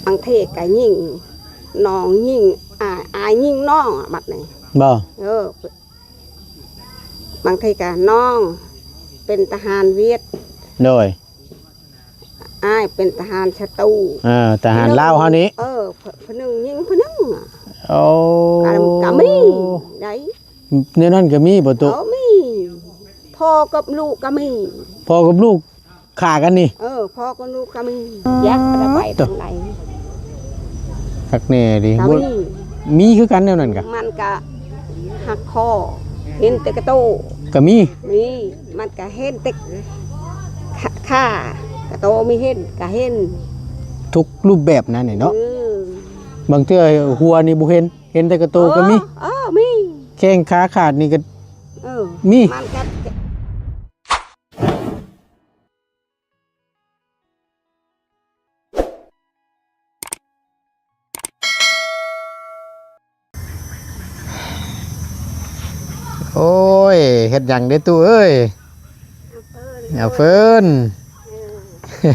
ບາງເທື່ອກໍຍິງນ້ອງ ຍິງອ້າຍ ອ້າຍຍິງນ້ອງ ບັດນີ້ ບໍ່? ເອີ ບາງເທື່ອກໍນ້ອງເປັນທະຫານຫວຽດ ໂດຍ ອ້າຍເປັນທະຫານສັດຕູ ເອີ ທະຫານລາວເຮົານີ້ ເອີ ຜູ້ໜຶ່ງຍິງຜູ້ໜຶ່ງ ໂອ້ ກໍ ກໍມີໄດ໋ ແນວນັ້ນກໍມີບໍ່ຕຸ? ເອີ ມີ ພໍ່ກັບລູກກໍມີ ພໍ່ກັບລູກຂ້າກັນນີ້ ເອີ ພໍ່ກັບລູກກໍມີ ຈັກຈະໄປທາງໃດ ຄັກແນ່ເດ ກໍມີ ມີຄືກັນແນວນັ້ນກະ ມັນກະຫັກຄໍ ເຫັນແຕ່ກະໂຕ ກໍມີ ມີ ມັນກະເຫັນແຕ່ຂາ ຂາ ກະໂຕມີເຫັນ ກະເຫັນ ທຸກຮູບແບບນັ້ນແຫຼະເນາະ ເອີ ບາງເທື່ອຫົວນີ້ບໍ່ເຫັນ ເຫັນແຕ່ກະໂຕກໍມີ ເອີ ເອີ ມີ ແຂ້ງຂາຂາດນີ້ກໍ ເອີ ມີ ມັນກະ ໂອ້ຍ ເຮັດຫຍັງເດ້ຕູ້ເອີຍ? ເອົາເຟີນ ເອີ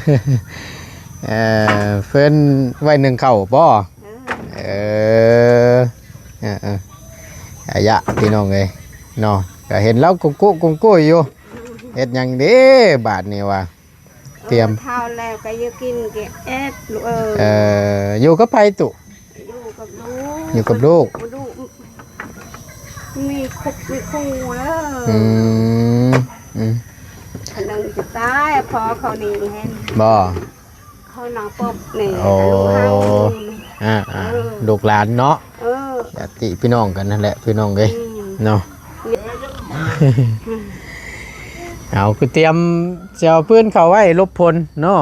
ເອີ ເຟີນໄວ້ໜຶ້ງເຂົ້າບໍ? ເອີ ເອີ ເອີ ອາຍະ ພີ່ນ້ອງເອີຍເນາະ ກໍເຫັນລາວກຸ້ງກຸ້ງກຸ້ງກຸ້ຍຢູ່ ເຮັດຫຍັງເດ້ບາດນີ້ວ່າ? ຕຽມ ເອີ ເຖົ້າແລ້ວກໍຢູ່ກິນກໍແອດ ລູກເອີຍ ເອີ ຢູ່ກັບໃຜຕຸ? ຢູ່ກັບລູກ ຢູ່ກັບລູກ ລູກມີຄຸກມີຄູ່ເດີ ອືມ ອືມ ອັນນັ້ນຈະຕາຍ ພໍ່ເຂົານີ້ເຫັນ ບໍ່? ເຂົານາປອບນີ້ ໂອ້ ລູກເຮົາ ອ່າໆ ເອີ ລູກຫຼານເນາະ ເອີ ຍາດຕິພີ່ນ້ອງກັນນັ້ນແຫຼະ ພີ່ນ້ອງເອີຍ ອືມ ເນາະ ເອົາ ຄືຕຽມຊິເອົາຟືນເຂົ້າໄວ້ຫຼົບຝົນເນາະ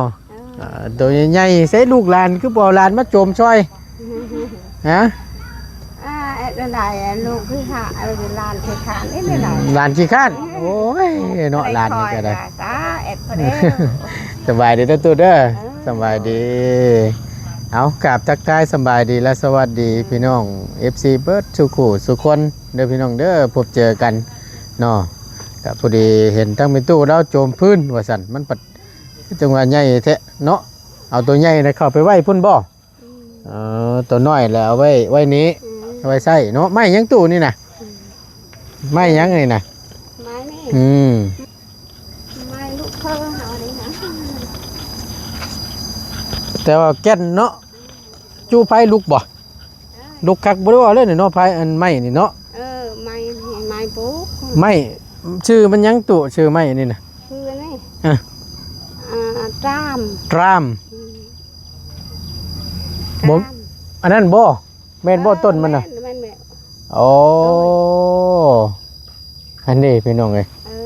ເອີ ອ່າ ໂຕໃຫຍ່ໆ ໃສ່ລູກຫຼານຄືບໍ່ເອົາຫຼານມາໂຈມຊ່ອຍ ຮະ? ອ່າ ເຮັດແນວໃດ ລູກຂີ້ຄ້ານ ເອີ ຫຼານຂີ້ຄ້ານ ເຮັດແນວໃດ ອືມ ຫຼານຂີ້ຄ້ານ ໂອ້ຍ ເນາະ ຫຼານນີ້ກໍໄດ້ ສະບາຍດີເດີຕູ້ເດີ ເອີ ສະບາຍດີ ເອົາ ກາບທັກທາຍສະບາຍດີ ແລະ ສະຫວັດດີ ພີ່ນ້ອງ ເອັຟຊີ ເບິດສູ່ຄູ່ສູ່ຄົນເດີ ພີ່ນ້ອງເດີ ພົບເຈີກັນເນາະ ກະພໍດີເຫັນທັງແມ່ຕູ້ລາວໂຈມຟືນວ່າຊັ້ນ ມັນພັດ ຈັ່ງວ່າໃຫຍ່ແທ້ເນາະ ເອົາໂຕໃຫຍ່ນະເຂົ້າໄປໄວ້ພຸ້ນບໍ່? ອືມ ເອີ ໂຕນ້ອຍແລ້ວເອົາໄວ້ ໄວ້ນີ້ ອືມ ເອົາໄວ້ໃຊ້ເນາະ ໄມ້ຫຍັງຕູ້ນີ້ນະ? ອືມ ໄມ້ຫຍັງນີ້ນະ? ໄມ້ນີ້ ອືມ ໄມ້ລູກເພີເຮົານີ້ນະ ແຕ່ວ່າແກ່ນເນາະ ອືມ ຈູໄຟລຸກບໍ່? ເອີ ລຸກຄັກບໍ່ໄດ້ວ່າເລີຍນີ້ເນາະ ໄຟ ອັນໄມ້ນີ້ເນາະ ເອີ ໄມ້ ໄມ້ປຸກ ໄມ້ ຊື່ມັນຫຍັງຕູ້ ຊື່ໄມ້ນີ້ນະ? ຄືອັນນີ້ ເອີ ອ່າ ຕຣາມ ຕຣາມ ອືມ ບໍ່ ຕຣາມ ອັນນັ້ນບໍ່? ແມ່ນບໍ່ ເອີ ຕົ້ນມັນນະ? ແມ່ນ ແມ່ນ ແມ່ນ ໂອ້ ໂດຍ ອັນນີ້ພີ່ນ້ອງເອີຍ ເອີ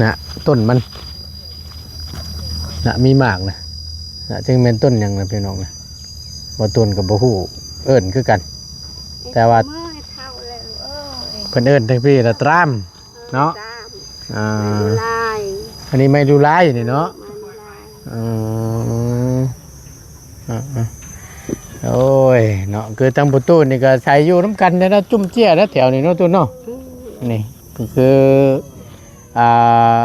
ນະ ຕົ້ນມັນນະ ມີໝາກນະ ນະ ຈຶ່ງແມ່ນຕົ້ນຫຍັງນະ ພີ່ນ້ອງນະ ບໍ່ຕົ້ນກໍບໍ່ຮູ້ ເອີ້ນຄືກັນ ແຕ່ວ່າ ເພິ່ນເອີ້ນທາງພີ້ລະຕຣາມ ເນາະ ຕາມ ອ່າ ໄມ້ດູລາຍ ອັນນີ້ໄມ້ດູລາຍນີ້ເນາະ ເອີ ໄມ້ດູລາຍ ອືມ ອ່າໆ ໂອ້ຍ ເນາະ ຄືທາງພໍ່ຕູ້ນີ້ກໍໃຊ້ຢູ່ນຳກັນແທ້ນະ ຈຸ້ມເຈ້ຍແທ້ແຖວນີ້ເນາະ ຕູ້ເນາະ ອືມ ນີ້ກໍຄື ອ່າ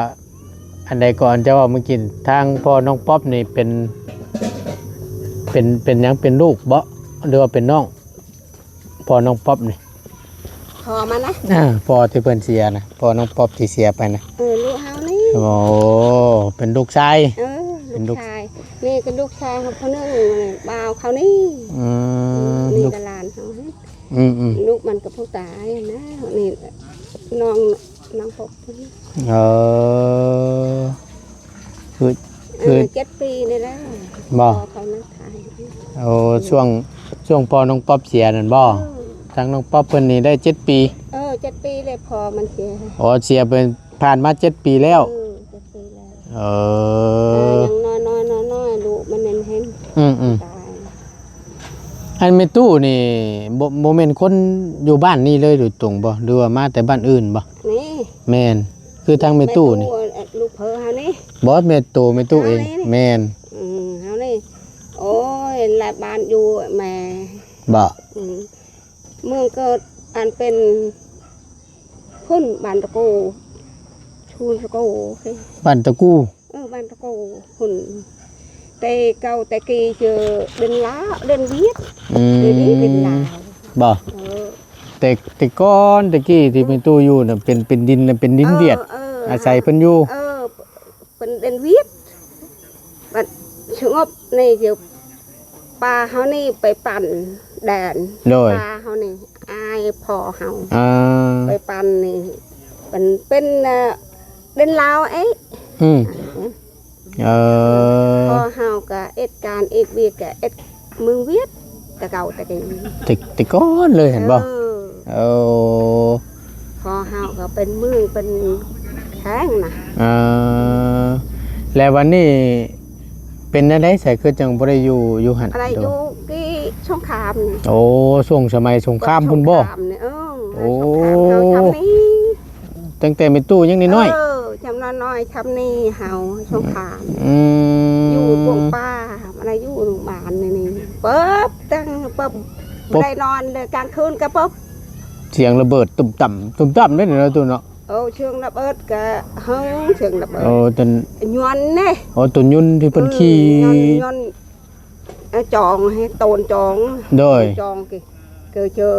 ອັນໃດກ່ອນຈະເວົ້າມື້ກີ້ ທາງພໍ່ນ້ອງປັອບນີ້ເປັນ ເປັນ ເປັນຫຍັງ ເປັນລູກບໍ ຫຼືວ່າເປັນນ້ອງ? ພໍ່ນ້ອງປັອບນີ້ ພໍ່ມັນນະ ອ່າ ພໍ່ທີ່ເພິ່ນເສຍນະ ພໍ່ນ້ອງປັອບທີ່ເສຍໄປນະ ເອີ ລູກເຮົານີ້ ໂອ້ ເປັນລູກຊາຍ ເອີ ເປັນລູກ ລູກຊາຍ ນີ້ກໍລູກຊາຍເຮົາຜູ້ໜຶ່ງ ບ່າວເຂົານີ້ ອືມ ນີ້ກໍຫຼານເຮົາ ອືມໆ ລູກມັນກໍຜູ້ຕາຍນະ ນີ້ນ້ອງ ນ້ອງປົກ ເອີ ຄື ເອີ ຄື ເຈັດປີນີ້ແຫຼະ ບໍ່ ພໍ່ເຂົານັ້ນຕາຍ ໂອ້ ຊ່ວງ ຊ່ວງພໍ່ນ້ອງປັອບເສຍນັ້ນບໍ່? ເອີ ທາງນ້ອງປັອບເພິ່ນນີ້ໄດ້ເຈັດປີ ເອີ ເຈັດປີແລ້ວພໍ່ມັນເສຍ ອໍ ເສຍໄປຜ່ານມາເຈັດປີແລ້ວ ເອີ ເຈັດປີແລ້ວ ເອີ ເອີ ຍັງນ້ອຍໆ ນ້ອຍໆ ລູກມັນນັ້ນເຫັນ ອືມໆ ຕາຍ ອັນແມ່ຕູ້ນີ້ ບໍ່ ບໍ່ແມ່ນຄົນຢູ່ບ້ານນີ້ເລີຍໂດຍຕົງບໍ່ ຫຼືວ່າມາແຕ່ບ້ານອື່ນບໍ່? ນີ້ ແມ່ນ ຄືທາງແມ່ຕູ້ນີ້ ແມ່ຕູ້ ລູກເພີເຮົານີ້ ບໍ່ ແມ່ຕູ້ ແມ່ຕູ້ເອງ ແມ່ນ ອືມ ເຮົານີ້ ໂອ້ຍ ລະບ້ານຢູ່ແມ່ ບໍ່ ອືມ ເມືອງເກີດ ອັນເປັນພຸ້ນ ບ້ານຕະກູ ທູນຕະກູ ບ້ານຕະກູ ເອີ ບ້ານຕະກູພຸ້ນ ແຕ່ເກົ່າແຕ່ກີ້ເຈີເດີນລາວ ເດີນຫວຽດ. ອືມ ດຽວນີ້ເປັນລາວ ບໍ່? ເອີ ແຕ່ ແຕ່ກ່ອນແຕ່ກີ້ທີ່ແມ່ຕູ້ຢູ່ນະ ເປັນ ເປັນດິນນະ ເປັນດິນຫວຽດ ເອີ ເອີ ອາໄສເພິ່ນຢູ່ ເອີ ເປັນເດີນຫວຽດ. ບັດສະຫງົບນີ້ເຈົ້າ ປ້າເຮົານີ້ໄປປັ້ນແດນ ໂດຍ ປ້າເຮົານີ້ ອ້າຍພໍ່ເຮົາ ອ່າ ໄປປັ້ນນີ້ ມັນເປັນ ເອີ ເປັນລາວເອງ. ອືມ ເອີ ພໍ່ເຮົາກະເຮັດການເຮັດວຽກ ກະເຮັດເມືອງຫວຽດ ແຕ່ເກົ່າແຕ່ກີ້ ແຕ່ ແຕ່ກ່ອນເລີຍຫັ້ນບໍ່? ເອີ ເອີ ພໍ່ເຮົາກະເປັນເມືອງເປັນແຂວງນະ. ເອີ ແລ້ວວັນນີ້ເປັນແນວໃດ ໃສຄືຈັ່ງບໍ່ໄດ້ຢູ່ ຢູ່ຫັ້ນ? ບໍ່ໄດ້ຢູ່ ກີ້ສົງຄາມນີ້. ໂອ້ ຊ່ວງສະໄໝສົງຄາມພຸ້ນບໍ່? ສົງຄາມນີ້ ເອີ ໂອ້ ສົງຄາມເຮົາຊ່ຳນີ້ ຕັ້ງແຕ່ແມ່ຕູ້ຍັງນ້ອຍໆ ເອີ ຊ່ຳນ້ອຍໆ ຊ່ຳນີ້ເຮົາສົງຄາມ ອືມ ຢູ່ກວງປາ ມາໄດ້ຢູ່ໂຮງບານນີ້ ນີ້ ປຶບ ຕັ້ງປຶບ ບໍ່ໄດ້ນອນເລີຍ ກາງຄືນກະປຶບ ສຽງລະເບີດຕຸ່ມຕ່ຳ ຕຸ່ມຕ່ຳເດ້ເນາະຕູ້ເນາະ. ໂອ້ ສຽງລະເບີດກະເຫິງ ສຽງລະເບີດ ໂອ້ ຕົນຍົນເດ້ ໂອ້ ຕົນຍົນທີ່ເພິ່ນຂີ່ ອືມ ຍົນ ຍົນ ເອົາຈອງ ໃຫ້ໂຕນຈອງ ໂດຍ ໂຕນຈອງ ກະ ກະເຈີ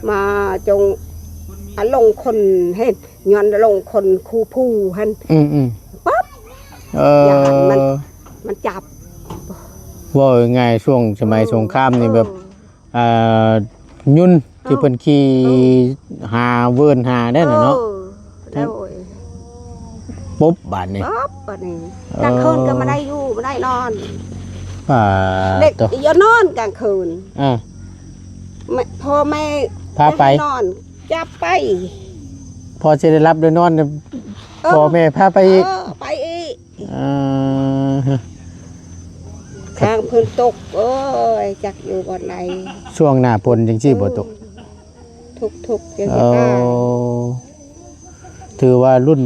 ມາຈົງອາລົງຄົນ ເຫັນຍ້ອນອາລົງຄົນຄູພູຫັ້ນ ອືມໆ ປັບ ເອີ ຢ້ານມັນ ມັນຈັບ ເວົ້າງ່າຍໆ ຊ່ວງສະໄໝ ເອີ ສົງຄາມນີ້ແບບ ເອີ ເອີ ຍຸນທີ່ເພິ່ນຂີ່ ເອີ ຫາເວີນຫາແດ່ນະເນາະ ເອີ ໂດຍ ປຸບບາດນີ້ ປຸບບາດນີ້ ເອີ ກາງຄືນກໍບໍ່ໄດ້ຢູ່ ບໍ່ໄດ້ນອນ ປາດ ເດັກ ໂທ້ ຢ່ານອນກາງຄືນ ອ່າ ແມ່ ພໍ່ແມ່ພາໄປ ໃຫ້ນອນ ຈັບໄປ ພໍຊິໄດ້ຫຼັບໄດ້ນອນ ເອີ ພໍ່ແມ່ພາໄປອີກ ເອີ ໄປອີກ ອ່າ ທາງເພິ່ນຕົກ ໂອ້ຍ ຈັກຢູ່ບ່ອນໃດ ຊ່ວງໜ້າຝົນຈັ່ງຊີ້ບໍ່ຕົກ ອືມ ທຸກໆ ເອີ ເຈົ້າ ຖືວ່າລຸ້ນ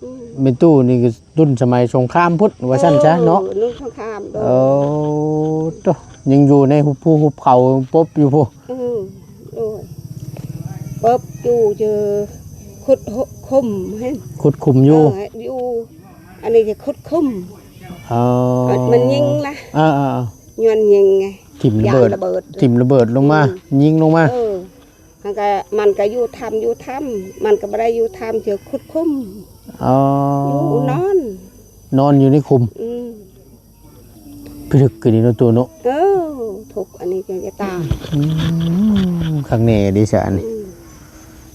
ອືມ ແມ່ຕູ້ນີ້ກໍລຸ້ນສະໄໝສົງຄາມພຸ້ນ ວ່າຊັ້ນຊະເນາະ ເອີ ລຸ້ນສົງຄາມ ໂດຍ ເອີ ໂທ້ ຍັງຢູ່ໃນຫຸບພູຫຸບເຂົາປົບຢູ່ພຸ້ນ ອືມ ໂດຍ ປົບຢູ່ ເຈີ ຂຸດຂຸມ ເຫັນ ຂຸດຂຸມຢູ່ ເອີ ຢູ່ ອັນນີ້ຈະຂຸດຂຸມ ອໍ ມັນ ມັນຍິງນະ ອ່າໆໆ ຍ້ອນຍິງໄງ ຖິ້ມລະເບີດ ຢ້ານລະເບີດ ຖິ້ມລະເບີດລົງມາ ອືມ ຍິງລົງມາ ເອີ ມັນກະ ມັນກະຢູ່ຖ້ຳ ຢູ່ຖ້ຳ ມັນກະບໍ່ໄດ້ຢູ່ຖ້ຳ ເທື່ອຂຸດຂຸມ ອໍ ຢູ່ນອນ ນອນຢູ່ໃນຂຸມ ອືມ ພິລຶກກະດີເນາະ ໂຕເນາະ ເອີ ທຸກ ອັນນີ້ຈະຕາຍ ອືມ ຄັກແນ່ເດຊະອັນນີ້ ອືມ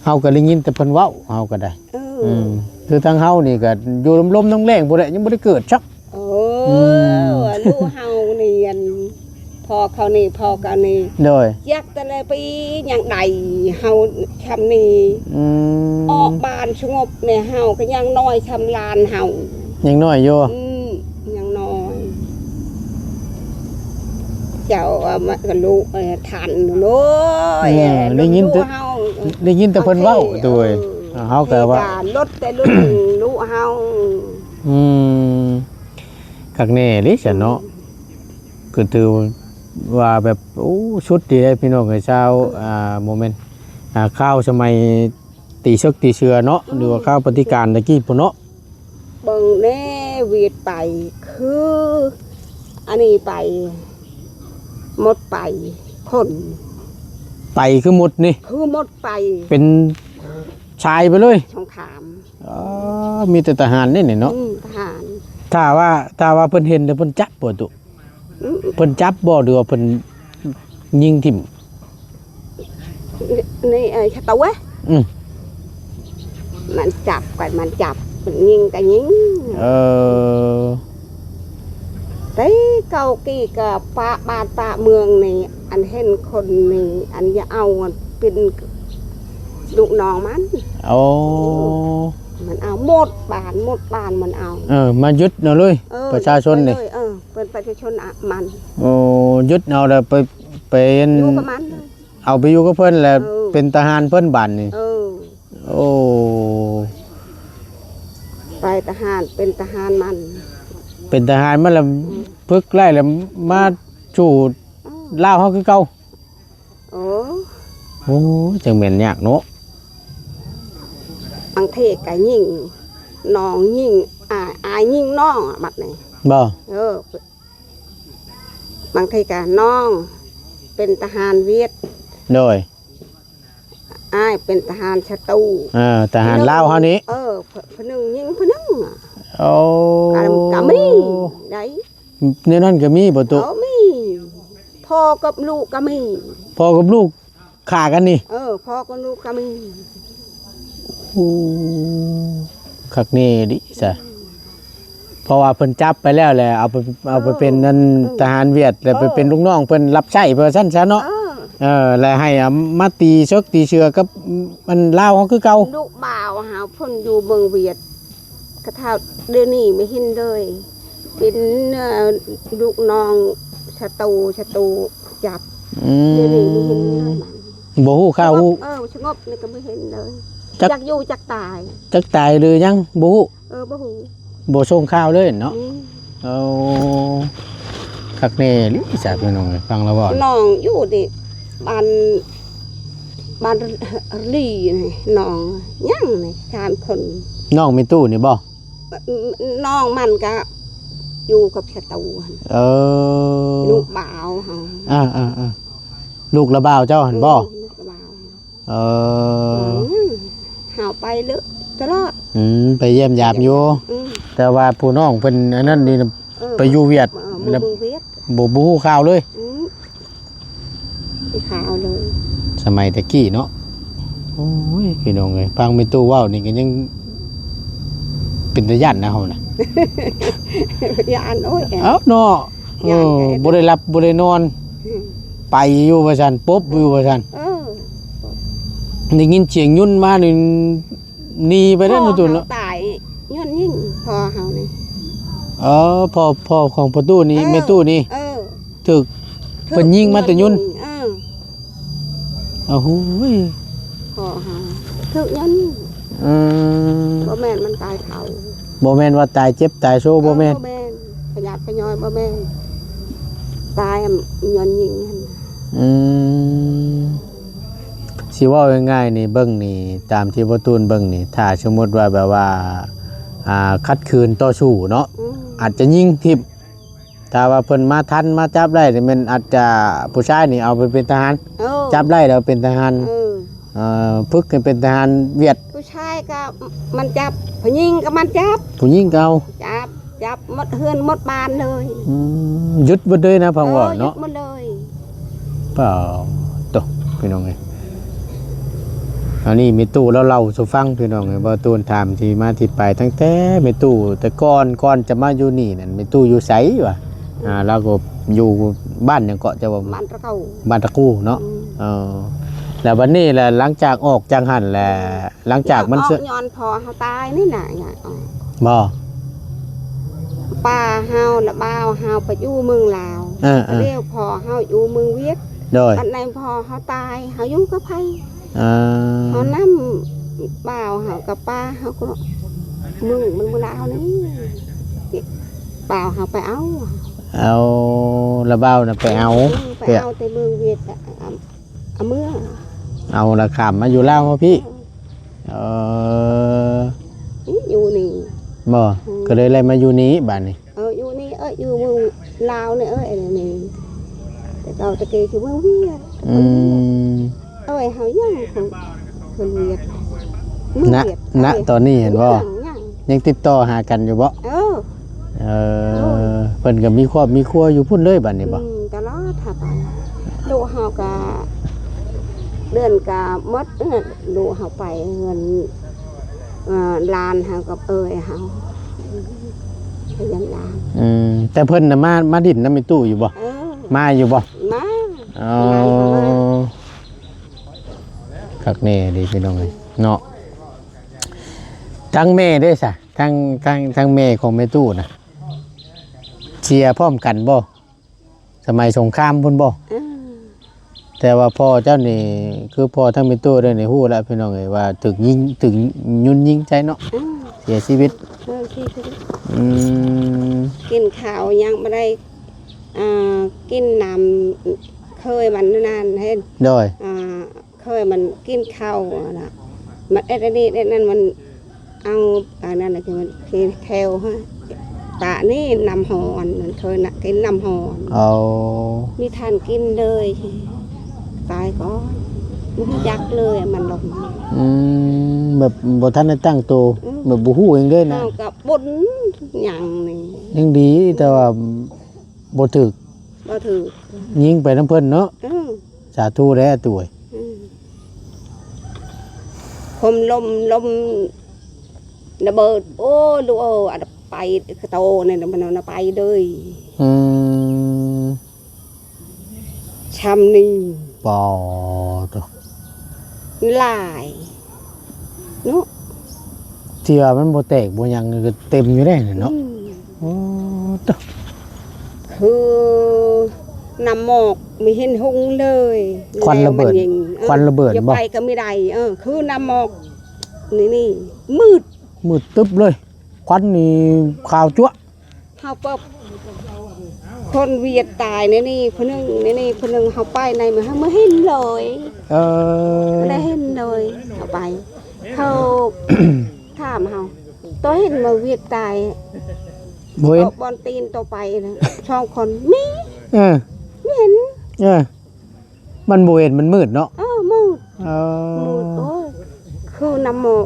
ເຮົາກໍໄດ້ຍິນແຕ່ເພິ່ນເວົ້າ ເຮົາກໍໄດ້ ເອີ ອືມ ຄືທາງເຮົານີ້ກໍຢູ່ລົມໆ ແລ້ງໆ ພຸ້ນແຫຼະ ຍັງບໍ່ໄດ້ເກີດຈັກ ເອີ ອືມ ລູກເຮົານີ້ ອັນ ພໍ່ເຂົານີ້ ພໍ່ເຂົານີ້ ໂດຍ ຈັກແຕ່ລະປີຍັງໄດ້ ເຮົາຊ່ຳນີ້ ອືມ ອອກບ້ານສະຫງົບນີ້ ເຮົາກໍຍັງນ້ອຍຊ່ຳຫຼານເຮົາ ຍັງນ້ອຍຢູ່ ອືມ ຍັງນ້ອຍ ເຈົ້າວ່າມາກັບລູກ ເອີ ທັນໂລຍ ເອີ ໄດ້ຍິນແຕ່ ໄດ້ຍິນແຕ່ເພິ່ນເວົ້າ ໂດຍ ເອີ ເຮົາກໍວ່າລົດແຕ່ລຸ້ນລູກເຮົາ ອືມ ຄັກແນ່ເດຊະເນາະ ອືມ ກໍຖືວ່າແບບ ໂອ້ ສຸດດີເດ້ພີ່ນ້ອງເອີຍ ຊາວ ເອີ ອ່າ ບໍ່ແມ່ນ ອ່າ ຄາວສະໄໝຕີເສິກຕີເສືອເນາະ ເອີ ຫຼືວ່າຄາວປະຕິການຕະກີ້ພຸ້ນເນາະ ເບິ່ງແນ່ ຫວຽດໄປ ຄື ອັນນີ້ໄປ ໝົດໄປ ຄົນ ໄປຄືໝົດນີ້ ຄືໝົດໄປ ເປັນຊາຍໄປເລີຍ ສົງຄາມ ອໍ ມີແຕ່ທະຫານເດ້ນີ້ເນາະ ອືມ ທະຫານ ຖ້າວ່າ ຖ້າວ່າເພິ່ນເຫັນແລ້ວເພິ່ນຈັບບໍ່ຕຸ ອືມ ເພິ່ນຈັບບໍ່ ຫຼືວ່າເພິ່ນຍິງຖິ້ມ? ໃນ ໃນ ເອີ ຊະຕາເວີຍ ອືມ ມັນຈັບກໍມັນຈັບ ເພິ່ນຍິງກໍຍິງ ເອີ ແຕ່ເກົ່າກີ້ກໍປະບ້ານປະເມືອງນີ້ ອັນເຫັນຄົນນີ້ ອັນຢ່າເອົາ ອັນເປັນລູກນ້ອງມັນ ໂອ້ ມັນເອົາໝົດບ້ານ ໝົດບ້ານມັນເອົາ ເອີ ມາຍຶດເອົາເລີຍ ເອີ ປະຊາຊົນນີ້ ເອີ ເປັນປະຊາຊົນ ອະ ມັນ ໂອ້ ຍຶດເອົາແລ້ວໄປ ໄປ ຢູ່ກັບມັນ ເອົາໄປຢູ່ກັບເພິ່ນແລ້ວ ເອີ ເປັນທະຫານເພິ່ນບາດນີ້ ເອີ ໂອ້ ໄປທະຫານ ເປັນທະຫານມັນ ເປັນທະຫານມັນແລ້ວ ອືມ ຝຶກໄລ່ແລ້ວມາ ອືມ ສູ້ ອືມ ລາວເຮົາຄືເກົ່າ ໂອ້ ໂອ້ ຈັ່ງແມ່ນຍາກເນາະ ບາງເທື່ອກໍຍິງນ້ອງ ຍິງອ້າຍ ອ້າຍຍິງນ້ອງ ບັດນີ້ ບໍ່ ເອີ ບາງທີກໍນ້ອງເປັນທະຫານຫວຽດ ໂດຍ ອ້າຍເປັນທະຫານສັດຕູ ເອີ ທະຫານລາວເຮົານີ້ ເອີ ຜູ້ໜຶ່ງຍິງຜູ້ໜຶ່ງ ໂອ້ ກໍ ກໍມີໄດ໋ ແນວນັ້ນກໍມີບໍ່ຕຸ? ກໍມີ ພໍ່ກັບລູກກໍມີ ພໍ່ກັບລູກຂ້າກັນນີ້ ເອີ ພໍ່ກັບລູກກໍມີ ໂອ້ ຄັກແນ່ເດ ຊະ ເພາະວ່າເພິ່ນຈັບໄປແລ້ວແຫຼະ ເອົາໄປ ເອົາໄປເປັນອັນ ເອີ ທະຫານຫວຽດ ແລ້ວໄປເປັນ ເອີ ລູກນ້ອງເພິ່ນ ຮັບໃຊ້ເພິ່ນ ວ່າຊັ້ນຊະເນາະ ເອີ ເອີ ແລ້ວໃຫ້ເອົາມາຕີເຊືອກຕີເຊືອກັບອັນລາວເຮົາຄືເກົ່າ ລູກບ່າວເຮົາເພິ່ນຢູ່ເມືອງຫວຽດ ກະເທົ່າດຽວນີ້ບໍ່ເຫັນເລີຍ ເປັນ ເອີ ລູກນ້ອງສັດຕູ ສັດຕູຈັບ ອືມ ດຽວນີ້ບໍ່ເຫັນເລີຍ ບໍ່ຮູ້ຂ່າວ ສະຫງົບ ຮູ້ ເອີ ສະຫງົບນີ້ກໍບໍ່ເຫັນເລີຍ ຈັກ ຈັກຢູ່ຈັກຕາຍ ຈັກຕາຍຫຼືຍັງບໍ່ຮູ້ ເອີ ບໍ່ຮູ້ ບໍ່ສົ່ງຂ່າວເລີຍເນາະ ອືມ ໂອ້ ຄັກແນ່ອີ່ສາ ພີ່ນ້ອງເອີຍ ຟັງລາວເວົ້າ ນ້ອງຢູ່ນີ້ ບ້ານ ບ້ານລີນີ້ ນ້ອງຍັງນີ້ ສາມຄົນ ນ້ອງແມ່ຕູ້ນີ້ບໍ່? ນ້ອງມັນກະຢູ່ກັບສັດຕູຫັ້ນ ເອີ ລູກບ່າວເຮົາ ອ່າໆໆ ລູກລະບ່າວເຈົ້າຫັ້ນບໍ່? ອືມ ລູກລະບ່າວ ເອີ ເຮົາໄປເລີຍຕະຫຼອດ ອືມ ໄປຢ້ຽມຢາມຢູ່ ອືມ ແຕ່ວ່າຜູ້ນ້ອງເພິ່ນອັນນັ້ນນີ້ ເອີ ໄປຢູ່ຫວຽດ ເອີ ເມືອງຫວຽດ ບໍ່ ບໍ່ຮູ້ຂ່າວເລີຍ ອືມ ໄປຫາເອົາເລີຍ ສະໄໝແຕ່ກີ້ເນາະ ໂອ້ຍ ພີ່ນ້ອງເອີຍ ຟັງແມ່ຕູ້ເວົ້ານີ້ກໍຍັງເປັນຕາຢ້ານນະເຮົານະ ຢ້ານ ໂອ້ຍ ເອົ້າເນາະ ເອີ ຢ້ານ ບໍ່ໄດ້ຫຼັບບໍ່ໄດ້ນອນ ອືມ ໄປຢູ່ວ່າຊັ້ນ ປົບຢູ່ວ່າຊັ້ນ ເອີ ໄດ້ຍິນສຽງຍົນມານີ້ ໜີໄປແລ້ວ ພໍ່ ແມ່ຕູ້ເນາະ ເຮົາຕາຍຍ້ອນຍິງ ພໍ່ເຮົານີ້ ເອີ ພໍ່ ພໍ່ຂອງພໍ່ຕູ້ນີ້ ເອີ ແມ່ຕູ້ນີ້ ເອີ ຖືກ ຖືກເພິ່ນຍິງມາແຕ່ຍົນ ເອີ ໂອ້ໂຫຍ ພໍ່ເຮົາຖືກຍ້ອນຍິງ ອືມ ບໍ່ແມ່ນມັນຕາຍເຂົາ ບໍ່ແມ່ນວ່າຕາຍເຈັບຕາຍໂຊ ບໍ່ແມ່ນ ເອີ ບໍ່ແມ່ນ ຂະຫຍາດຂະຫຍອຍ ບໍ່ແມ່ນ ຕາຍຍ້ອນຍິງຫັ້ນ ອືມ ຊິເວົ້າງ່າຍໆນີ້ ເບິ່ງນີ້ ຕາມທີ່ພໍ່ຕູນເບິ່ງນີ້ ຖ້າສົມມຸດວ່າແບບວ່າ ອ່າ ຂັດຂືນຕໍ່ສູ້ເນາະ ອືມ ອາດຈະຍິງຖິ້ມ ຖ້າວ່າເພິ່ນມາທັນມາຈັບໄດ້ນີ້ ແມ່ນອາດຈະ ຜູ້ຊາຍນີ້ເອົາໄປເປັນທະຫານ ເອີ ຈັບໄດ້ແລ້ວເປັນທະຫານ ເອີ ເອີ ຝຶກໃຫ້ເປັນທະຫານຫວຽດ ຜູ້ຊາຍກໍມັນຈັບ ຜູ້ຍິງກໍມັນຈັບ ຜູ້ຍິງກໍເອົາ ຈັບ ຈັບໝົດເຮືອນໝົດບ້ານເລີຍ ອືມ ຢຸດໝົດເລີຍນະ ຟັງເວົ້າເນາະ ເອີ ຢຸດໝົດເລີຍ ປ້າໂຕ ພີ່ນ້ອງເອີຍ ອັນນີ້ແມ່ຕູ້ລາວເລົ່າສູ່ຟັງ ພີ່ນ້ອງເອີຍ ບໍ່ຕູນຖາມທີ່ມາທີ່ໄປ ຕັ້ງແຕ່ແມ່ຕູ້ແຕ່ກ່ອນ ກ່ອນຈະມາຢູ່ນີ້ນັ້ນ ແມ່ຕູ້ຢູ່ໃສວະ ອ່າ ລາວກໍຢູ່ບ້ານຫຍັງເກາະ ເຈົ້າວ່າ ບ້ານຕະກູ ບ້ານຕະກູເນາະ ອືມ ເອີ ແລ້ວບັດນີ້ລະ ຫຼັງຈາກອອກຈາກຫັ້ນແລ້ວ ຫຼັງຈາກມັນ ອອກຍ້ອນພໍ່ເຮົາຕາຍນີ້ນະ ຍ້ອນອອກ ບໍ່ ປ້າເຮົາລະບ່າວເຮົາໄປຢູ່ເມືອງລາວ ເອີໆ ແລ້ວພໍ່ເຮົາຢູ່ເມືອງຫວຽດ ໂດຍ ອັນໃດພໍ່ເຮົາຕາຍ ເຮົາຢູ່ກັບໃຜ ເອີ ເຮົານຳບ່າວເຮົາກັບປ້າເຮົາກໍເມືອງ ເມືອງລາວນີ້ ບ່າວເຮົາໄປເອົາ ເອົາ ລະບ່າວນະໄປເອົາ ເອີ ໄປເອົາແຕ່ເມືອງຫວຽດ ອາ ເອົາເມືອ ເອົາລະຂ້າມມາຢູ່ລາວເຮົາພີ້ ເອີ ເອີ ນີ້ຢູ່ນີ້ ບໍ່ ອືມ ກໍເລີຍໄດ້ມາຢູ່ນີ້ບາດນີ້ ເອີ ຢູ່ນີ້ ເອີ ຢູ່ເມືອງລາວນີ້ ເອີ ນີ້ ແຕ່ເກົ່າແຕ່ກີ້ຄືເມືອງຫວຽດ ອືມ ເອີຍ ເຮົາຍັງຄົນ ຄົນຫວຽດ ເມືອງຫວຽດ ນະ ຕອນນີ້ຫັ້ນບໍ່ ຍັງ ຍັງ ຍັງຕິດຕໍ່ຫາກັນຢູ່ບໍ່? ເອີ ເອີ ໂດຍ ເພິ່ນກໍມີຄອບມີຄົວຢູ່ພຸ້ນເລີຍບາດນີ້ບໍ່? ອືມ ຕະຫຼອດຫາໄປ ລູກເຮົາກໍ ເດືອນກໍໝົດ ເອີ ລູກເຮົາໄປເຮືອນ ເອີ ຫຼານເຮົາກັບເອື້ອຍເຮົາ ໄປຢ້ຽມຫຼານ ອືມ ແຕ່ເພິ່ນນະມາ ມາດິນນຳແມ່ຕູ້ຢູ່ບໍ່? ເອີ ມາຢູ່ບໍ່? ມາ ອໍ ມາ ມາ ຄັກແນ່ເດ້ພີ່ນ້ອງເອີຍເນາະ ທາງແມ່ເດ້ຊະ ທາງ ທາງ ທາງແມ່ຂອງແມ່ຕູ້ນະ ເສຍພ້ອມກັນບໍ່? ສະໄໝສົງຄາມພຸ້ນບໍ່? ອືມ ແຕ່ວ່າພໍ່ເຈົ້ານີ້ ຄືພໍ່ທາງແມ່ຕູ້ເດ້ນີ້ ຮູ້ແລ້ວພີ່ນ້ອງເອີຍ ວ່າຖືກຍິງ ຖືກຍົນຍິງໃສ່ເນາະ ອືມ ເສຍຊີວິດ ເອີ ເສຍຊີວິດ ອືມ ກິນເຂົ້າຍັງບໍ່ໄດ້ ອ່າ ກິນນ້ຳ ເຄີຍມັນນັ້ນເຫັນ ໂດຍ ອ່າ ເຄີຍມັນກິນເຂົ້າຫັ້ນນະ ມັນເຮັດອັນນີ້ເຮັດນັ້ນ ມັນເອົາອັນນັ້ນ ແຂ້ວ ແຂ້ວ ປະນີ້ນ້ຳຮ້ອນ ມັນເຄີຍນະ ກິນນ້ຳຮ້ອນ ເອົາ ມີທ່ານກິນເລີຍ ຕາຍກ່ອນ ບໍ່ຮູ້ຈັກເລີຍ ມັນລົງ ອືມ ແບບບໍ່ທັນໄດ້ຕັ້ງໂຕ ອືມ ແບບບໍ່ຮູ້ຫຍັງເລີຍນະ ເຮົາກໍບຸນຫຍັງນີ້ ຍັງດີ ແຕ່ວ່າບໍ່ຖືກ ບໍ່ຖືກ ຍິງໄປນຳເພິ່ນເນາະ ເອີ ສາທຸແດ່ຕູ້ເອີຍ ອືມ ຄົມລົມ ລົມລະເບີດ ໂອ້ ລູກເອີຍ ອັນໄປກະໂຕນີ້ ມັນເອົານະໄປເລີຍ ອືມ ຊ່ຳນີ້ ປາໂຕ ຫຼາຍເນາະ ທີ່ວ່າມັນບໍ່ແຕກບໍ່ຫຍັງກໍເຕັມຢູ່ເດ້ເນາະ ອືມ ໂອ້ໂຕ ຄືນ້ຳໝອກມີເຫັນຮຸ່ງເລີຍ ຄວັນລະເບີດ ແລ້ວມັນຍິງ ເອີ ຄວັນລະເບີດ ຢ່າໄປກໍມີໄດ້ ເອີ ຄືນ້ຳໝອກ ນີ້ ນີ້ ມືດ ມືດຕຶບເລີຍ ຄວັນນີ້ຂາວຈັ້ວະ ເຮົາປອບ ຄົນຫວຽດຕາຍໃນນີ້ຜູ້ໜຶ່ງ ໃນນີ້ຜູ້ໜຶ່ງ ເຮົາໄປໃນມື້ ເຮົາມາເຫັນເລີຍ ເອີ ໄດ້ເຫັນເລີຍ ເຮົາໄປ ເຂົາຖາມເຮົາ ໂຕເຫັນບໍ່ຫວຽດຕາຍ ບໍ່ເຫັນ ໂຕບ່ອນຕີນໂຕໄປນະ ສອງຄົນ ມີ ເອີ ມີເຫັນ ເອີ ມັນບໍ່ເຫັນ ມັນມືດເນາະ ເອີ ມືດ ເອີ ມືດ ໂອ້ຍ ຄືນ້ຳໝອກ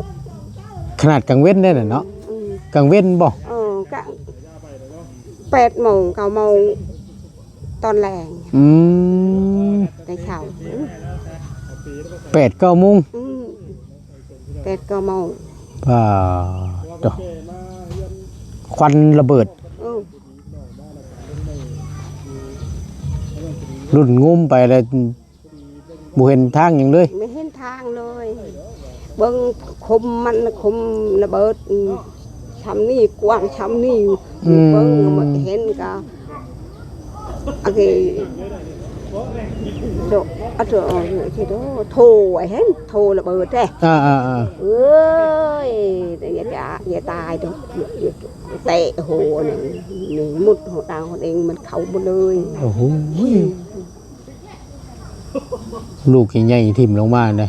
ຂະໜາດກາງເວັນໄດ້ນະເນາະ ອືມ ກາງເວັນບໍ່ ເອີ ກະແປດໂມງ ເກົ້າໂມງ ຕອນແລງ ອືມ ແຕ່ເຊົ້າ ແປດເກົ້າໂມງ ອືມ ແປດເກົ້າໂມງ ປາໂຕ ຄວັນລະເບີດ ເອີ ລຸ້ນງຸມໄປແລ້ວ ບໍ່ເຫັນທາງຫຍັງເລີຍ ບໍ່ເຫັນທາງເລີຍ ເບິ່ງຄົມມັນ ຄົມລະເບີດ ອືມ ຊ່ຳນີ້ ກວ້າງຊ່ຳນີ້ ອືມ ເບິ່ງບໍ່ເຫັນກໍ ໂອເຄ ໂຕ ໂຕ ໂຕ ໂທ ເຫັນ ໂທລະເບີດແທ້ ອ່າໆໆ ເອີຍ ຢ່າ ຢ່າ ຢ່າຕາຍເດີ້ ແຕະຫົວນີ້ ນີ້ມຸດຫົວຕາຫົວເອງ ມັນເຂົ້າໝົດເລີຍ ໂອ້ໂຫ ລູກໃຫຍ່ໆ ຖິ້ມລົງມາເດ້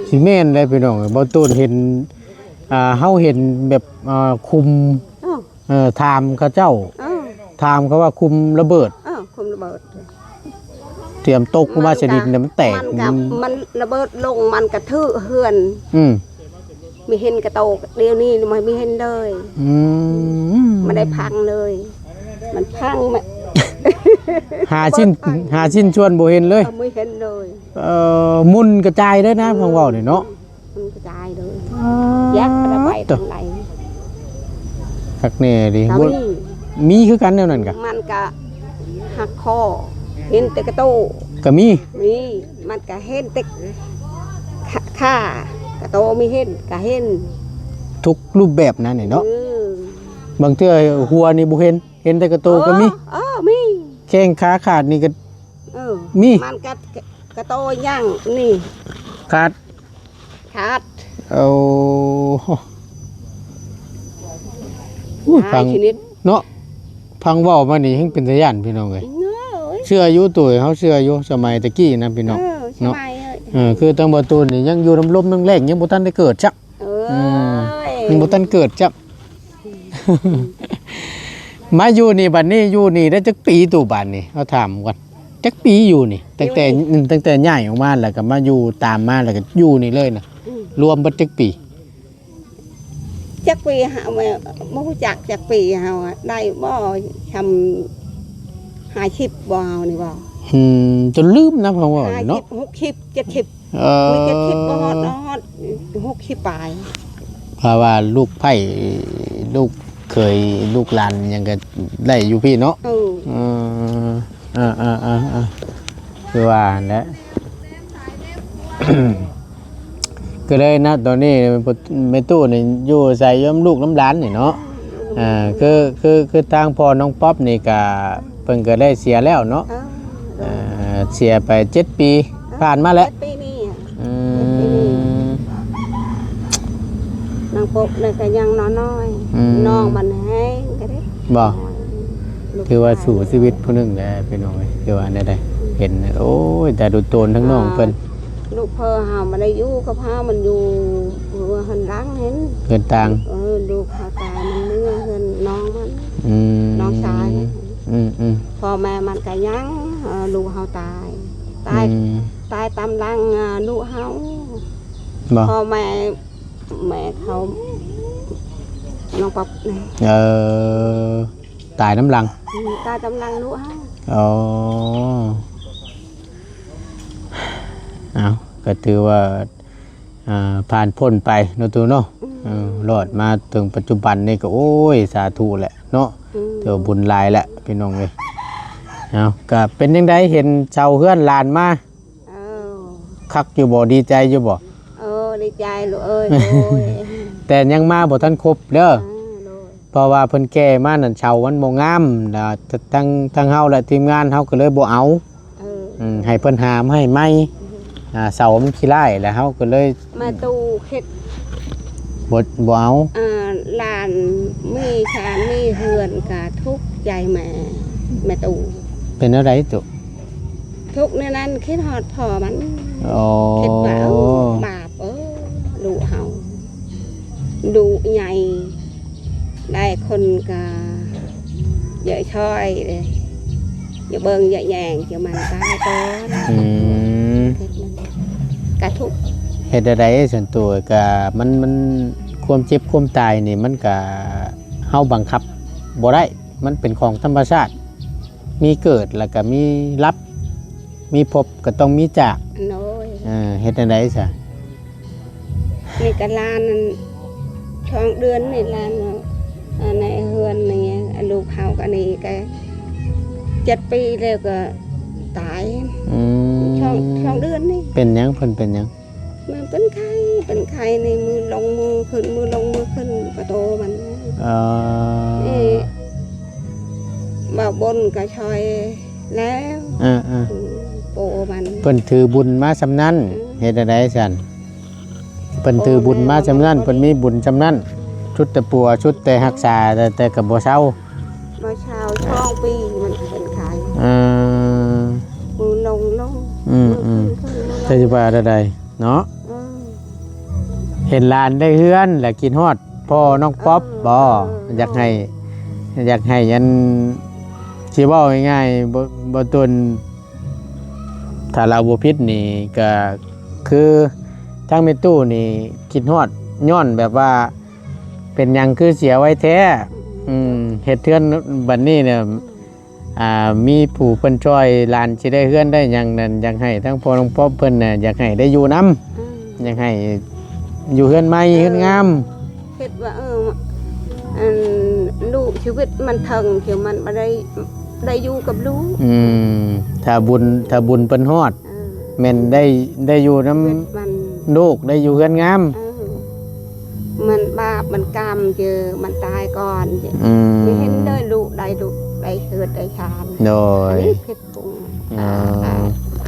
ຊິແມ່ນແຫຼະພີ່ນ້ອງເອີຍ ບໍ່ຕູນເຫັນ ອ່າ ເຮົາເຫັນແບບ ອ່າ ຄຸມ ເອີ ເອີ ຖາມເຂົາເຈົ້າ ເອີ ຖາມເຂົາວ່າຄຸມລະເບີດ ເອີ ຄຸມລະເບີດ ຕຽມຕົກລົງມາໃສ່ດິນ ມັນແຕກ ມັນກໍ ອືມ ມັນລະເບີດລົງ ມັນກະຖືກເຮືອນ ອືມ ມີເຫັນກະໂຕ ດຽວນີ້ບໍ່ມີເຫັນເລີຍ ອືມ ມັນໄດ້ພັງເລີຍ ມັນພັງ ຫາຊິ້ນ ຫາຊິ້ນສ່ວນບໍ່ເຫັນເລີຍ ເອີ ບໍ່ເຫັນເລີຍ ເອີ ໝຸ່ນກະຈາຍເລີຍນະ ອືມ ຟັງເວົ້ານີ້ເນາະ ມັນກະຈາຍເລີຍ ອໍ ຢາກໄປທາງໃດ ຄັກແນ່ເດ ບໍ່ ມີຄືກັນແນວນັ້ນກະ ມັນກະຫັກຄໍ ເຫັນແຕ່ກະໂຕ ກະມີ ມີ ມັນກະເຫັນແຕ່ຂາ ຂາ ກະໂຕມີເຫັນ ກະເຫັນ ທຸກຮູບແບບນັ້ນແຫຼະເນາະ ເອີ ບາງເທື່ອຫົວນີ້ບໍ່ເຫັນ ເຫັນແຕ່ກະໂຕກໍມີ ເອີ ເອີ ມີ ແຂ້ງຂາຂາດນີ້ກໍ ເອີ ມີ ມັນກະ ກະໂຕຍັງນີ້ ຂາດ ຂາດ ໂອ້ ໂອ້ຍ ຫຼາຍ ຟັງ ຊະນິດ ເນາະ ຟັງເວົ້າມານີ້ແຮ່ງເປັນຕາຢ້ານພີ່ນ້ອງເອີຍ ເອີຍ ເຊື່ອຢູ່ ໂຕເຮົາເຊື່ອຢູ່ ສະໄໝແຕ່ກີ້ນະພີ່ນ້ອງ ເອີ ເນາະ ສະໄໝ ເອີ ຄືທາງບໍ່ຕູນນີ້ຍັງຢູ່ນຳລົມນຳແລ້ງ ຍັງບໍ່ທັນໄດ້ເກີດຈັກ ເອີຍ ອືມ ຍັງບໍ່ທັນເກີດຈັກ ມາຢູ່ນີ້ ບັດນີ້ຢູ່ນີ້ໄດ້ຈັກປີຕູ້ ບາດນີ້ ເຮົາຖາມກ່ອນ ຈັກປີຢູ່ນີ້ ຕັ້ງແຕ່ ຢູ່ນີ້ ອືມ ຕັ້ງແຕ່ຍ້າຍອອກມາ ແລ້ວກໍມາຢູ່ຕາມມາ ແລ້ວກໍຢູ່ນີ້ເລີຍນະ ອືມ ລວມເບິດຈັກປີ? ຈັກປີ ເຮົາບໍ່ຮູ້ຈັກຈັກປີ ເຮົາໄດ້ບໍ່ ຊ່ຳຫ້າສິບບໍ່ ເຮົານີ້ບໍ່ ອືມ ຈົນລືມນະ ເຮົາເວົ້ານີ້ເນາະ ຫ້າສິບ ຫົກສິບ ເຈັດສິບ ເອີ ມີເຈັດສິບບໍ່ຮອດ ຮອດຫົກສິບປາຍ ເພາະວ່າລູກໃພ້ ລູກເຂີຍ ລູກຫຼານຫຍັງກໍໄດ້ຢູ່ພີ້ເນາະ ເອີ ເອີ ເອີ ເອີ ເອີ ຄືວ່າຫັ້ນແຫຼະ ກໍເລີຍນະ ຕອນນີ້ແມ່ຕູ້ນີ້ຢູ່ອາໄສຢູ່ນຳລູກນຳຫຼານນີ້ເນາະ ເອີ ຄື ຄື ຄືທາງພໍ່ນ້ອງປັອບນີ້ກໍ ເພິ່ນກໍໄດ້ເສຍແລ້ວເນາະ ເອີ ເອີ ເສຍໄປເຈັດປີ ເອີ ຜ່ານມາແລ້ວ ເຈັດປີນີ້ ອືມ ນາງປົກນີ້ກໍຍັງນ້ອຍໆ ອືມ ນ້ອງມັນແຮງກໍໄດ້ ບໍ່ ນ້ອຍ ຖືວ່າສູ້ຊີວິດຜູ້ໜຶ່ງແຫຼະພີ່ນ້ອງເອີຍ ຄືວ່າແນວໃດ ອືມ ເຫັນ ໂອ້ຍ ແຕ່ດູໂຕນທັງນ້ອງເພິ່ນ ອ່າ ລູກເພີເຮົາບໍ່ໄດ້ຢູ່ກັບເຮົາ ມັນຢູ່ເຮືອນຫຼັງເຫັນ ເຮືອນຕ່າງ ເອີ ລູກເຮົາຕາຍ ມັນເມືອເຮືອນນ້ອງມັນ ອືມ ນ້ອງຊາຍ ອືມໆ ພໍ່ແມ່ມັນກະຍັງ ເອີ ລູກເຮົາຕາຍ ຕາຍ ອືມ ຕາຍຕາມຫຼັງ ເອີ ລູກເຮົາ ບໍ່ ພໍ່ແມ່ ແມ່ເຂົາ ນ້ອງປັອບນີ້ ເອີ ຕາຍນຳຫຼັງ ອືມ ຕາຍຕາມຫຼັງລູກເຮົາ ອໍ ເອົ້າ ກໍຖືວ່າ ອ່າ ຜ່ານພົ້ນໄປເນາະ ຕູ້ເນາະ ອືມ ເອີ ລອດມາເຖິງປັດຈຸບັນນີ້ກໍ ໂອ້ຍ ສາທຸແຫຼະເນາະ ອືມ ຖືວ່າບຸນຫຼາຍແຫຼະພີ່ນ້ອງເອີຍ ເອົ້າ ກໍເປັນຈັ່ງໃດ ເຫັນເຊົ່າເຮືອນຫຼານມາ ເອີ ຄັກຢູ່ບໍ່ ດີໃຈຢູ່ບໍ່? ເອີ ດີໃຈລູກເອີຍ ໂດຍ ແຕ່ຍັງມາບໍ່ທັນຄົບເດີ ເອີ ໂດຍ ເພາະວ່າເພິ່ນແກ່ມານັ້ນ ເຊົ່າມັນບໍ່ງາມ ແລ້ວທາງ ທາງເຮົາ ແລະ ທີມງານເຮົາກໍເລີຍບໍ່ເອົາ ເອີ ອືມ ໃຫ້ເພິ່ນຫາມາໃຫ້ໃໝ່ ອືມ ອ່າ ເສົາມັນຂີ້ຮ້າຍ ແລ້ວເຮົາກໍເລີຍ ແມ່ຕູ້ຄິດ ບໍ່ ບໍ່ເອົາ ອ່າ ຫຼານມີຊານມີເຮືອນກະທຸກໃຈແມ່ ແມ່ຕູ້ ເປັນແນວໃດຕູ້? ທຸກໃນນັ້ນຄິດຮອດພໍ່ມັນ ອໍ ຄິດວ່າ ເອີ ບາບເອີ ລູກເຮົາ ດຸໃຫຍ່ ຫຼາຍຄົນກະຢາກຊ່ອຍເດ້ ຢ່າເບິ່ງຢ່າແຍງ ຈະມັນຕາຍກ່ອນ ອືມ ເຮັດມັນກະທຸກ ເຮັດແນວໃດຊັ້ນໂຕ ກະມັນ ມັນ ຄວາມເຈັບຄວາມຕາຍນີ້ ມັນກະ ເຮົາບັງຄັບບໍ່ໄດ້ ມັນເປັນຂອງທຳມະຊາດ ມີເກີດ ແລ້ວກະມີລັບ ມີພົບ ກະຕ້ອງມີຈາກ ໂດຍ ເອີ ເຮັດແນວໃດຊະ? ນີ້ກະຫຼານນັ້ນ ສອງເດືອນນີ້ຫຼານ ເອີ ໃນເຮືອນນີ້ ລູກເຮົາກະນີ້ກະເຈັດປີແລ້ວກະຕາຍ ອືມ ສອງ ສອງເດືອນນີ້ ເປັນຫຍັງ ເພິ່ນເປັນຫຍັງ? ມັນເປັນໄຂ້ ເປັນໄຂ້ນີ້ ມື້ລົງມື້ຂຶ້ນ ມື້ລົງມື້ຂຶ້ນ ກະໂຕມັນ ເອີ ນີ້ ບ່າວບົນກະຊ່ອຍ ແລ້ວ ເອີໆ ອືມ ໂປມັນ ເພິ່ນຖືບຸນມາສ່ຳນັ້ນ ອືມ ເຮັດແນວໃດຊັ້ນ? ເພິ່ນຖືບຸນມາສ່ຳນັ້ນ ໂອ້ ເພິ່ນມີບຸນສ່ຳນັ້ນ ຊຸດແຕ່ປົວ ຊຸດແຕ່ຮັກສາ ແຕ່ ແຕ່ກໍບໍ່ເຊົາ ບໍ່ເຊົາ ສອງປີມັນເປັນໄຂ້ ເອີ ມື້ລົງລົງ ອືມ ມື້ຂຶ້ນຂຶ້ນ ອືມ ມື້ລົງ ແຕ່ຊິວ່າແນວໃດ ເນາະ ເອີ ເຫັນຫຼານໄດ້ເຮືອນ ແລ້ວຄິດຮອດພໍ່ນ້ອງປັອບ ເອີ ບໍ່ ເອີ ຢາກໃຫ້ ຢາກໃຫ້ອັນ ຊິເວົ້າງ່າຍໆ ບໍ່ ບໍ່ຕົນ ຖ້າລາວບໍ່ຜິດນີ້ ກະຄືທາງແມ່ຕູ້ນີ້ຄິດຮອດ ຍ້ອນແບບວ່າ ເປັນຫຍັງຄືເສຍໄວແທ້ ອືມ ເຮັດເຮືອນບັດນີ້ນະ ອ່າ ມີຜູ້ເພິ່ນຊ່ອຍ ຫຼານຊິໄດ້ເຮືອນໄດ້ຫຍັງນັ້ນ ຢາກໃຫ້ທາງພໍ່ນ້ອງປອບເພິ່ນນະ ຢາກໃຫ້ໄດ້ຢູ່ນຳ ອືມ ຢາກໃຫ້ຢູ່ເຮືອນໃໝ່ ເອີ ເຮືອນງາມ ຄິດວ່າ ເອີ ອັນ ລູກຊີວິດມັນເຖິງ ທີ່ມັນບໍ່ໄດ້ ໄດ້ຢູ່ກັບລູກ ອືມ ຖ້າບຸນ ຖ້າບຸນເພິ່ນຮອດ ເອີ ແມ່ນໄດ້ ໄດ້ຢູ່ນຳລູກ ໄດ້ຢູ່ເຮືອນງາມ ເອີ ມັນບາບມັນກຳ ເຈີມັນຕາຍກ່ອນ ອືມ ມີເຫັນເດີລູກໄດ້ ລູກໄດ້ເກີດໄດ້ຊານ ໂດຍ ອັນນີ້ຄິດປຸງ ອໍ ອ່າ ອ່າ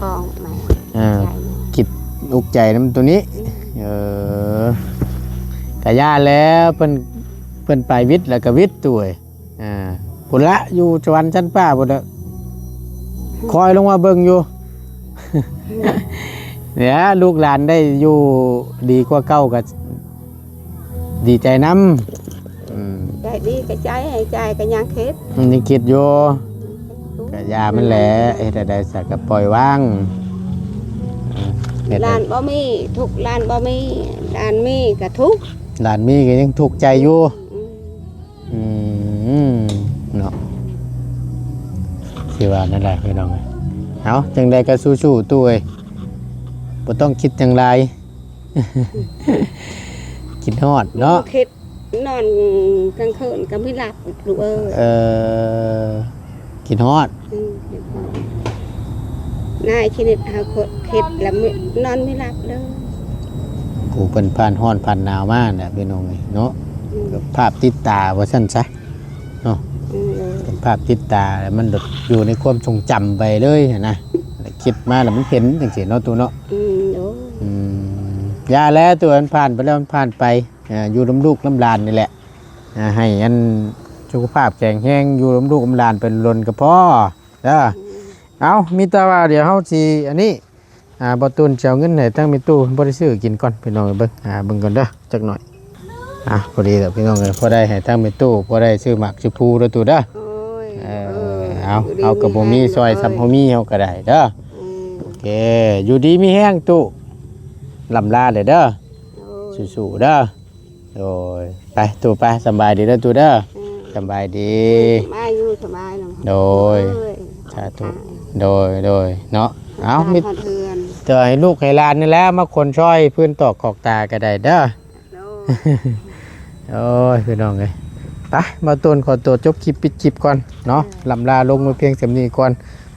ຂອງແມ່ ອ່າ ໃຈ ຄິດອຸກໃຈນຳໂຕນີ້ ອືມ ເອີ ກະຢ່າແລ້ວ ເພິ່ນ ເພິ່ນໄປວິດແລ້ວກະວິດໂຕເອີຍ ອ່າ ພຸ້ນລະ ຢູ່ສະຫວັນຊັ້ນຟ້າພຸ້ນລະ ຄອຍລົງມາເບິ່ງຢູ່ ນີ້ລະ ລູກຫຼານໄດ້ຢູ່ດີກວ່າເກົ່າກໍດີໃຈນຳ ອືມ ໃຈດີກໍໃຈ ໃຫ້ໃຈກໍຍັງຄິດ ຍັງຄິດຢູ່ ກໍຢ່າມັນແຫຼະ ເຮັດແນວໃດຊະກໍປ່ອຍວາງ ອືມ ເຮັດ ຫຼານບໍ່ມີທຸກ ຫຼານບໍ່ມີ ຫຼານມີກໍທຸກ ຫຼານມີກໍຍັງທຸກໃຈຢູ່ ອືມ ອືມ ເນາະ ຊິວ່າແນວໃດພີ່ນ້ອງເອີຍ ເອົາ ຈັ່ງໃດກໍສູ້ໆ ຕູ້ເອີຍ ບໍ່ຕ້ອງຄິດຫຍັງຫຼາຍ ຄິດຮອດເນາະ ຄິດ ນອນກາງຄືນກໍບໍ່ຫຼັບລູກເອີຍ ເອີ ຄິດຮອດ ອືມ ນາຍຊະນິດເຮົາຄິດແລ້ວນອນບໍ່ຫຼັບເລີຍ ໂອ້ ເພິ່ນຜ່ານຮ້ອນຜ່ານໜາວມານະ ພີ່ນ້ອງເອີຍເນາະ ອືມ ພາບຕິດຕາວ່າຊັ້ນຊະເນາະ ອືມ ເປັນພາບຕິດຕາ ແລ້ວມັນແບບຢູ່ໃນຄວາມຊົງຈຳໄປເລີຍຫັ້ນນະ ຄິດມາແລ້ວມັນເຫັນຈັ່ງຊີ້ເນາະ ຕູ້ເນາະ ອືມ ໂອ້ ອືມ ຢ່າແລ້ວ ໂຕມັນຜ່ານໄປແລ້ວມັນຜ່ານໄປ ອ່າ ຢູ່ນຳລູກນຳຫຼານນີ້ແຫຼະ ອ່າ ໃຫ້ອັນສຸຂະພາບແຂງແຮງ ຢູ່ນຳລູກນຳຫຼານໄປດົນກໍພໍເດີ ອືມ ເອົາ ມີແຕ່ວ່າດຽວເຮົາຊິອັນນີ້ ອ່າ ບໍ່ຕູນຊິເອົາເງິນໃຫ້ທາງແມ່ຕູ້ ບໍ່ໄດ້ຊື້ກິນກ່ອນ ພີ່ນ້ອງເອີຍ ເບິ່ງ ອ່າ ເບິ່ງກ່ອນເດີ ຈັກໜ້ອຍ ອ່ະ ພໍດີແລ້ວພີ່ນ້ອງເອີຍ ພໍໄດ້ໃຫ້ທາງແມ່ຕູ້ ພໍໄດ້ຊື້ໝາກຊື້ພູເດີຕູ້ເດີ. ໂອ້ຍ ເອີ ເອີ ເອົາ ຢູ່ດີ ເຮົາກໍບໍ່ມີ ມີແຮງ ຊ່ອຍ ເອີຍ ສ່ຳພໍມີເຮົາກໍໄດ້ເດີ. ອືມ ໂອເຄ ຢູ່ດີມີແຮງຕູ້ ລ່ຳລາເດີ. ໂອ້ຍ ສູ້ໆເດີ. ໂດຍ ໄປຕູ້ໄປ ສະບາຍດີເດີຕູ້ເດີ. ອືມ ສະບາຍດີ ມາຢູ່ສະບາຍເນາະ. ໂດຍ ໂອ້ຍ ສາທຸ ໂດຍ ໂດຍເນາະ. ເອົາ ມີແຕ່ໃຫ້ລູກໃຫ້ຫຼານນີ້ແຫຼະ ມາຂົນຊ່ອຍພື້ນຕອກຂອກຕາກໍໄດ້ເດີ. ໂດຍ ໂອ້ຍ ພີ່ນ້ອງເອີຍ ໄປ ບ່າວໂຕນຂໍຕົວຈົບຄລິບ ປິດຄລິບກ່ອນເນາະ. ເອີ ລ່ຳລາລົງມາພຽງສ່ຳນີ້ກ່ອນ.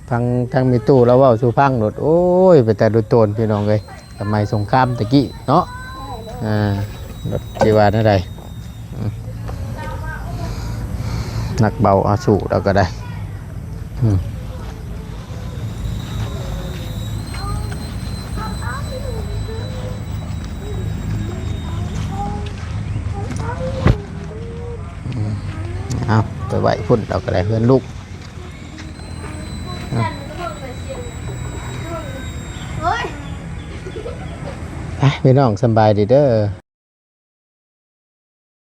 ຟັງທາງແມ່ຕູ້ລາວເວົ້າສູ່ຟັງໂລດ. ໂອ້ຍ ເປັນຕາລຸໂຕນ ພີ່ນ້ອງເອີຍ ສະໄໝສົງຄາມຕະກີ້ເນາະ. ເອີ ລົດທີ່ວ່າແນວໃດ ອືມ ໜັກເບົາ ເອົາ ສູ້ລາວກໍໄດ້. ອືມ ອືມ ເອົາ ໄປໄວ້ພຸ້ນ ລາວກໍໄດ້ ເຮືອນລູກ. ເອົາ ໄປ ພີ່ນ້ອງ ສະບາຍດີເດີ.